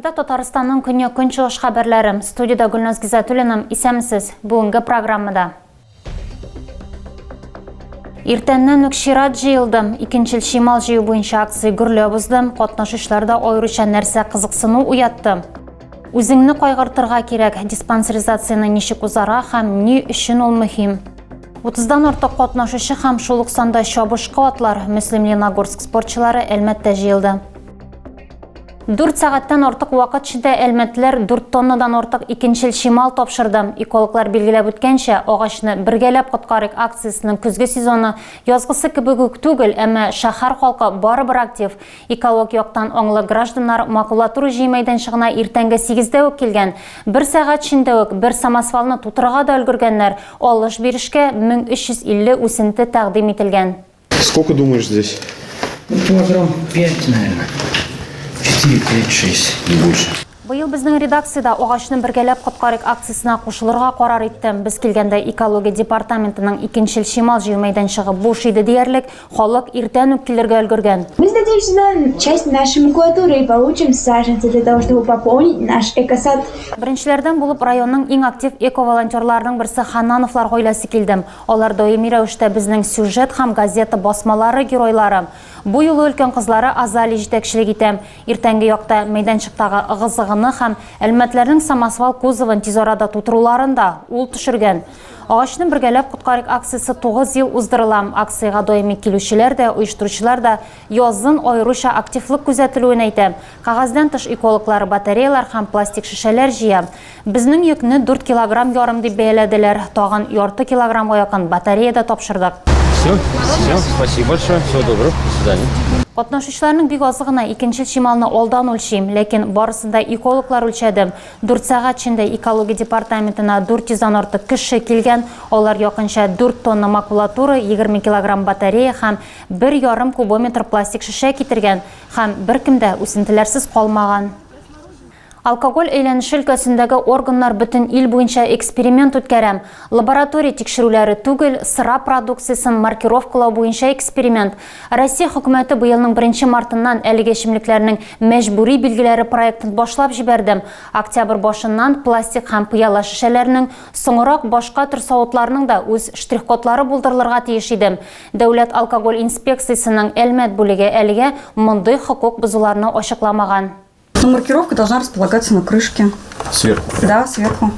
Эфирда Татарстанның көньяк-көнчыгыш хәбәрләре. Студиядә Гөлназ Гизатуллина. Исәнмесез. Бүгенге программада. Иртәннән үк чират җыелды. Икенчел чимал җыю буенча акция гөрләп узды. Катнашучыларда аеруча нәрсә кызыксыну уятты? Үзеңне кайгыртырга кирәк. Диспансеризацияне ничек узарга һәм ни өчен ул мөһим? 30-дан артык катнашучы һәм шул ук санда чабышкы атлар Мөслим Леногорск спортчылары Әлмәттә җыелды. Дүрт сәгатьтән артык вакыт эчендә әлмәтлеләр дүрт тоннадан артык икенчел чимал тапшырды. Экологлар билгеләп үткәнчә, агачны бергәләп коткарыйк акциясенең көзге сезоны язгысы кебек үк түгел, әмма шәһәр халкы барыбер актив. Экологик яктан аңлы гражданнар макулатура җыю мәйданчыгына иртәнге сигездә үк килгән. Бер сәгать эчендә үк бер самосвалны тутырырга да өлгергәннәр, алыш-бирешкә 1350 үсенте тәкъдим ителгән. Сколько думаешь здесь? Ну, килограмм 5, наверное. 4, 5, 6, не больше. Быел безнең редакция дә Агачны бергәләп коткарыйк акциясенә кушылырга карар итте. Без килгәндә экология департаментының икенчел чимал җыю мәйданчыгы буш иде диярлек, халык иртән үк килергә өлгергән. Мы сдадим сюда часть нашей макулатуры и получим саженцы для того, чтобы пополнить наш экосад. Беренчеләрдән булып районның иң актив эко-волонтерларының берсе Ханнановлар гаиләсе килде. Алар даими рәвештә безнең сюжет һәм газета басмалары геройлары. Бу юлы өлкән кызлары Азалия җитәкчелек итә. Иртәнге якта мәйданчыктагы ыгы-зыгыны һәм әлмәтләрнең самосвал кузовын тиз арада тутыруларын да ул төшергән. Агачны бергәләп коткарыйк акциясе 9 ел уздырыла. Акциягә даими килүчеләр дә, оештыручылар да язын аеруча активлык күзәтелүен әйтә. Кәгазьдән тыш экологлар батареялар һәм пластик шешәләр җыя. Безнең йөкне дүрт килограмм ярым дип бәяләделәр. Тагын ярты килограммга якын батарея да тапшырдык. Все, все, спасибо большое, всего доброго, до свидания. Катнашучыларның бик азы гына икенчел чималны алдан үлчи, ләкин барысын да экологлар үлчәде. Дүрт сәгать эчендә экология департаментына 400 дән артык кеше килгән, алар якынча дүрт тонна макулатура, 20 килограмм батарея һәм бер ярым кубометр пластик шешә китергән. Һәм беркем дә үсентеләрсез калмаган. Алкоголь әйләнеше өлкәсендәге органнар бөтен ил буенча эксперимент үткәрә. Лаборатория тикшерүләре түгел, сыра продукциясен маркировкалау буенча эксперимент. Россия хөкүмәте быелның беренче мартыннан әлеге эчемлекләрнең мәҗбүри билгеләре проектын башлап җибәрде. Октябрь башыннан пластик һәм пыяла шешәләрнең, соңрак башка төр савытларның да үз штрих-кодлары булдырылырга тиеш иде. Дәүләт алкоголь инспекциясенең Әлмәт бүлеге әлегә мондый хокук бозуларны ачыкламаган. Но маркировка должна располагаться на крышке. Сверху? Да, сверху.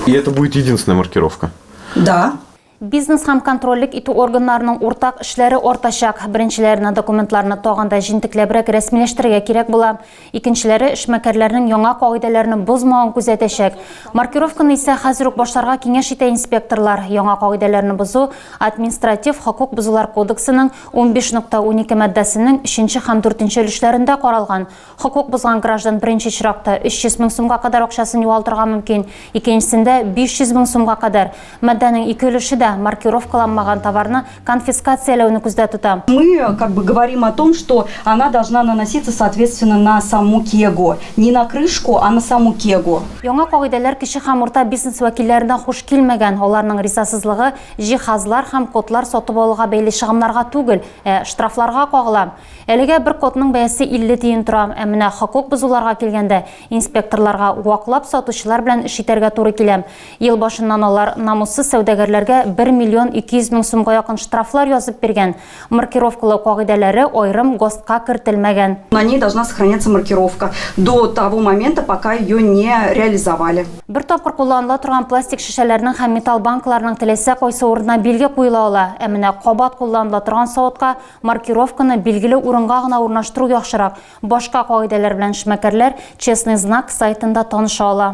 И это будет единственная маркировка? Да. Бизнес һәм контрольлек итү органнарының уртак эшләре артачак. Беренчеләренә документларны тагын да җентекләбрәк рәсмиләштерергә кирәк була. Икенчеләре эшмәкәрләрнең яңа кагыйдәләрне бозмавын күзәтәчәк. Маркировканы исә хәзер үк башларга киңәш итә инспекторлар. Яңа кагыйдәләрне бозу Административ хокук бозулар кодексының 15.12 маддәсенең өченче һәм дүртенче өлешләрендә каралган. Хокук бозган граждан беренче очракта 300 мең сумга кадәр акчасын югалтырга мөмкин, икенчесендә, 500 мең сумга кадәр. Маддәнең ике өлеше дә маркировкаланмаган товарны конфискацияләүне күздә тота. Мы как бы говорим о том, что она должна наноситься соответственно на саму кегу. Не на крышку, а на саму кегу. Яңа кагыйдәләр кече һәм урта бизнес вәкилләренә хуш килмәгән. Аларның ризасызлыгы җиһазлар һәм кодлар сатып алуга бәйле чыгымнарга түгел, ә штрафларга кагыла. Әлегә бер кодның бәясе 50 тиен тора. Ә менә хокук бозуларга килгәндә, инспекторларга ваклап сатучылар белән эш итәргә туры килә. Ел башыннан алар намуссыз сәүдәгәрләргә 1 миллион 200 мең сумга якын штрафлар язып биргән. Маркировкалау кагыйдәләре аерым ГОСТка кертелмәгән. На ней должна сохраняться маркировка до того момента, пока ее не реализовали. Бер тапкыр кулланыла торган пластик шешәләрнең һәм металл банкаларның теләсә кайсы урынына билге куела ала. Ә менә кабат кулланыла торган савытка маркировканы билгеле урынга гына урнаштыру яхшырак. Башка кагыйдәләр белән эшмәкәрләр Честный знак сайтында таныша ала.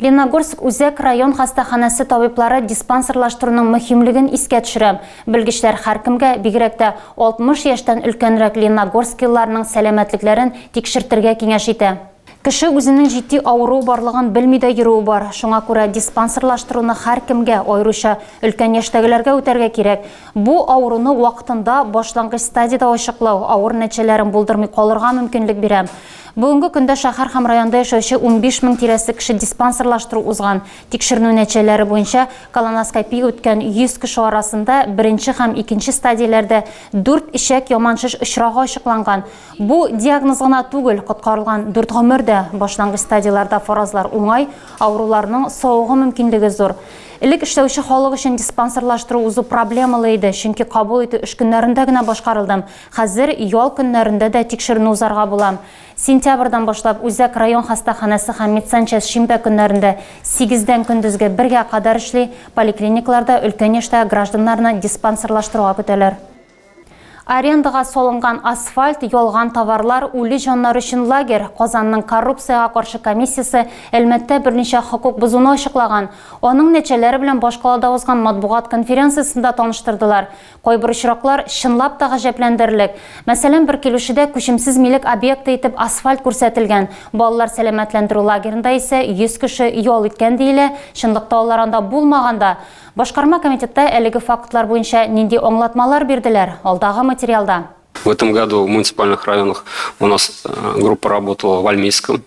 Лениногорск үзәк район хастаханәсе табиблары диспансерлаштыруның мөһимлеген искә төшерә. Белгечләр һәркемгә, бигрәк тә 60 яшьтән өлкәнрәк лениногорскилыларның сәламәтлекләрен тикшертергә киңәш итә. Кеше үзенең җитди авыруы барлыгын белми дә йөрүе бар. Шуңа күрә диспансерлаштыруны һәркемгә, аеруча өлкән яшьтәгеләргә үтәргә кирәк. Бу авыруны вакытында, башлангыч стадиядә ачыклау авыр нәтиҗәләрен булдырмый калырга мөмкинлек бирә. Бүгенге көндә шәһәр һәм районда яшәүче 15 мең тирәсе кеше диспансерлаштыру узган. Тикшеренү нәтиҗәләре буенча, колоноскопия үткән 100 кеше арасында беренче һәм икенче стадияләрдә дүрт эчәк яман шеш очрагы ачыкланган. Бу, диагноз гына түгел, коткарылган дүрт гомер дә. Башлангыч стадияләрдә фаразлар уңай, авыруларның савыгу мөмкинлеге зур. Элек эшләүче халык өчен диспансерлаштыру узу проблемалы иде, чөнки кабул итү эш көннәрендә генә башкарылды. Хәзер ял көннәрендә дә тикшеренү узарга була. Сентябрьдән башлап үзәк район хастаханәсе һәм медсанчасть шимбә көннәрендә сигездән көндезге бергә кадәр эшли, поликлиникаларда өлкән яшьтәге гражданнарны диспансерлаштыруга көтәләр. Арендага салынган асфальт, ялган товарлар, үле җаннар өчен лагерь. Казанның коррупциягә каршы комиссиясе Әлмәттә берничә хокук бозуны ачыклаган. Аның нәтиҗәләре белән башкалада узган матбугат конференциясендә таныштырдылар. Кайбер очраклар чынлап та гаҗәпләндерерлек. Мәсәлән, бер килүчедә күчемсез милек объекты итеп асфальт күрсәтелгән. Балалар сәламәтләндерү лагеренда исә 100 кеше ял иткән диелә, чынлыкта алар анда булмаган да. Башкарма комитетта әлеге фактлар буенча нинди аңлатмалар бирделәр, алдагы материалда. В этом году в муниципальных районах у нас э, группа работала в Альмейском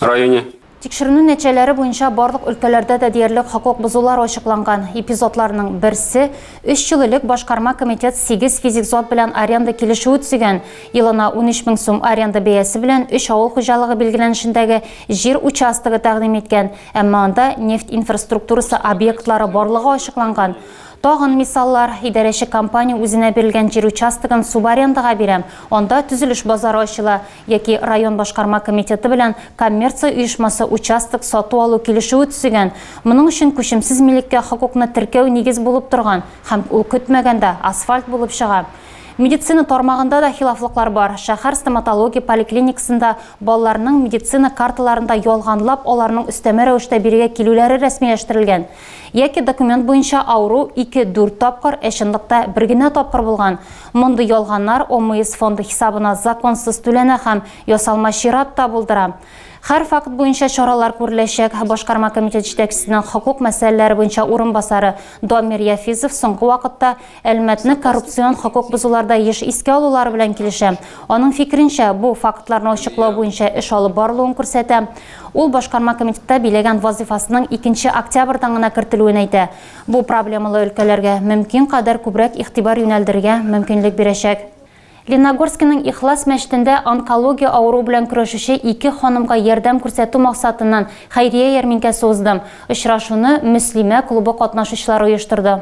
районе. Тикшеренү нәтиҗәләре буенча барлык өлкәләрдә дә диярлек хокук бозулар ачыкланган. Эпизодларның берсе, өч ел элек башкарма комитет сигез физик зат белән аренда килешүе төзегән. Елына 13 мең сум аренда бәясе белән өч авыл хуҗалыгы билгеләнешендәге җир участогы тәкъдим иткән. Әмма анда нефть инфраструктурасы объектлары барлыгы ачыкланган. Тагын мисаллар, идарәче компания үзенә бирелгән җир участогын субарендага бирә, анда төзелеш базары ачыла, яки район башкарма комитеты белән коммерция оешмасы участок сату-алу килешүе төзегән. Моның өчен күчемсез милеккә хокукны теркәү нигез булып торган һәм ул көтмәгәндә асфальт булып чыга. Медицина тармагында да хилафлыклар бар. Шәһәр стоматология поликлиникасында балаларның медицина карталарында ялганлап аларның өстәмә рәвештә бирегә килүләре рәсмиләштерелгән. Яки документ буенча авыру ике-дүрт тапкыр, ә чынлыкта бер генә тапкыр булган. Мондый ялганнар ОМС фонды хисабына законсыз түләнә һәм ясалма чират та булдыра. Һәр факт буенча чаралар күреләчәк. Башкарма комитет җитәкчесенең хокук мәсьәләләре буенча урынбасары Дамир Яфизов соңгы вакытта Әлмәтне коррупцион хокук бозуларда еш искә алулары белән килешә. Аның фикеренчә, бу, фактларны ачыклау буенча эш алып барылуын күрсәтә. Ул башкарма комитетта биләгән вазыйфасының икенче октябрьдән гына кертелүен әйтә. Бу проблемалы өлкәләргә мөмкин кадәр күбрәк игътибар юнәлдерергә мөмкинлек бирәчәк. Ленногорскиның Ихлас мәчетендә онкология авыруы белән көрәшүче ике ханымга ярдәм күрсәтү максатыннан хәйрия ярминкәсе узды. Очрашуны Мөслимә клубы катнашучылары оештырды.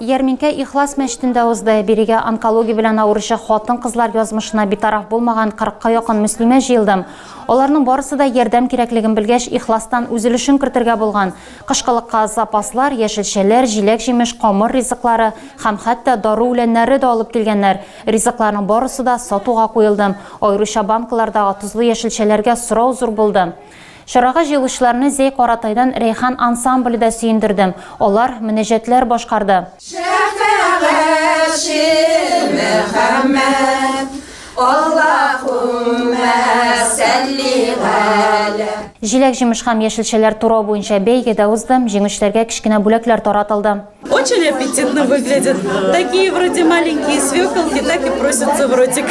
Ярминкә Ихлас мәчетендә узды. Бирегә онкология белән авыручы хатын-кызлар язмышына битараф булмаган кырыкка якын мөслимә җыелды. Аларның барысы да ярдәм кирәклеген белгәч, Ихластан үз өлешен кертергә булган. Кышкылыкка запаслар, яшелчәләр, җиләк-җимеш, камыр ризыклары һәм хәтта дару үләннәре дә алып килгәннәр. Ризыкларның барысы да сатуга куелды. Аеруча банкалардагы тозлы яшелчәләргә сорау зур булды. Чарага җыелучыларны Зәй-Каратайдан Рәйхан ансамбле дә сөендерде. Алар мөнәҗәтләр башкарды. Шәфәгатьче Мөхәммәд, Аллаһуммә сәлли галә. Җиләк-җимеш һәм яшелчәләр турау буенча бәйге дә узды. Җиңүчеләргә кечкенә бүләкләр таратылды. Очень аппетитно выглядят. Такие вроде маленькие свеколки, так и просятся в ротик.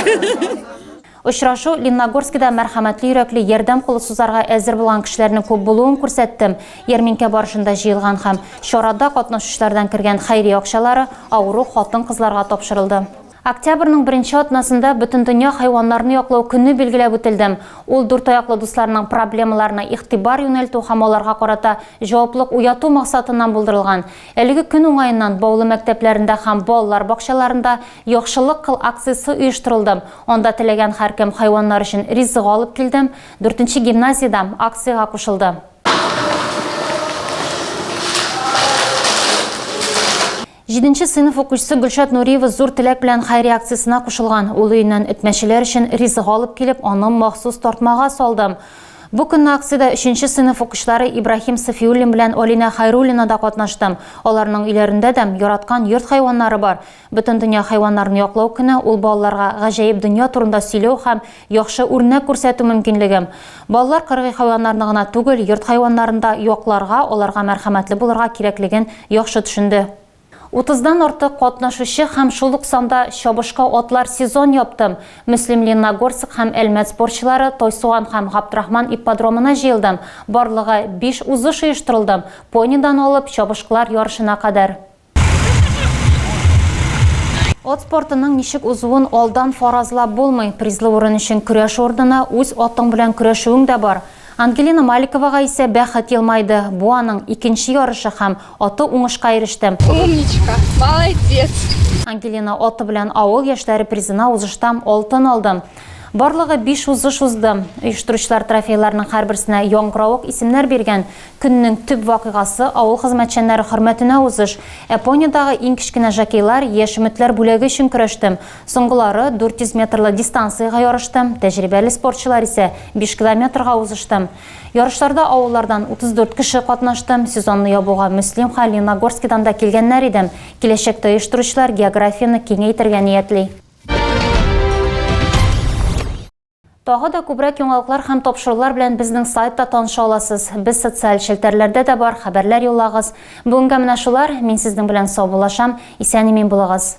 Очрашу Ленногорскида мәрхәмәтле йөрәкле, ярдәм кулы сузарга әзер булган кешеләрнең күп булуын күрсәтте. Ярминкә барышында җыелган һәм чарада катнашучылардан кергән хәйрия акчалары авыру хатын-кызларга тапшырылды. Октябрьнең беренче атнасында Бөтендөнья хайваннарны яклау көне билгеләп үтелде. Ул дүртаяклы дусларның проблемаларына игътибар юнәлтү һәм аларга карата җаваплылык уяту максатыннан булдырылган. Әлеге көн уңаеннан Баулы мәктәпләрендә һәм балалар бакчаларында Яхшылык кыл акциясе оештырылды. Анда теләгән һәркем хайваннар өчен ризык алып килде. Дүртенче гимназия дә акциягә кушылды. Җиденче сыйныф укучысы Гөлшат Нуриева зур теләк белән хәйрия акциясенә кушылган. Ул өеннән эт-мәчеләр өчен ризык алып килеп, аны махсус тартмага салды. Бу көнне акциядә өченче сыйныф укучылары Ибраһим Сафиуллин белән Алинә Хәйруллина да катнашты. Аларның өйләрендә дә яраткан йорт хайваннары бар. Бөтендөнья хайваннарны яклау көне, ул балаларга гаҗәеп дөнья турында сөйләү һәм яхшы үрнәк күрсәтү мөмкинлеге. Балалар кыргый хайваннарны гына түгел, йорт хайваннарын да якларга, аларга мәрхәмәтле булырга кирәклеген яхшы төшенде. Утыздан артык катнашучы һәм шул ук санда чабышкы атлар сезон япты. Мөслим Ленногорск һәм Әлмәт спортчылары Тойсуган һәм Габдрахман ипподромына җыелды. Барлыгы биш узыш оештырылды, понидан алып чабышкылар ярышына кадәр. Ат спортының ничек узуын алдан фаразлап булмый. Призлы урын өчен көрәш урынына үз атың белән көрәшүең дә бар. Ангелина Маликовага исә бәхет елмайды. Бу аның икенче ярышы һәм аты уңышка иреште. Умничка, молодец! Ангелина аты белән авыл яшьләре призына узышта алтын алды. Барлыгы биш узыш узды. Оештыручылар трофейларның һәрберсенә яңгыравык исемнәр биргән. Көннең төп вакыйгасы, авыл хезмәтчәннәре хөрмәтенә узыш. Япониядагы иң кечкенә жокейлар Яшь өметләр бүләге өчен көрәште. Соңгылары 400 метрлы дистанциягә ярышты, тәҗрибәле спортчылар исә 5 километрга узышты. Ярышларда авыллардан 34 кеше катнашты. Сезонны ябуга Мөслим һәм Лениногорскидан да килгәннәр иде. Киләчәктә оештыручылар географияне киңәйтергә ниятли. Тагы да күбрәк яңалыклар һәм тапшырулар белән безнең сайтта таныша аласыз. Без социаль челтәрләрдә дә бар, хәбәрләр юллагыз. Бүгенгә менә шулар. Мин сезнең белән саубуллашам. Исән-имин булыгыз.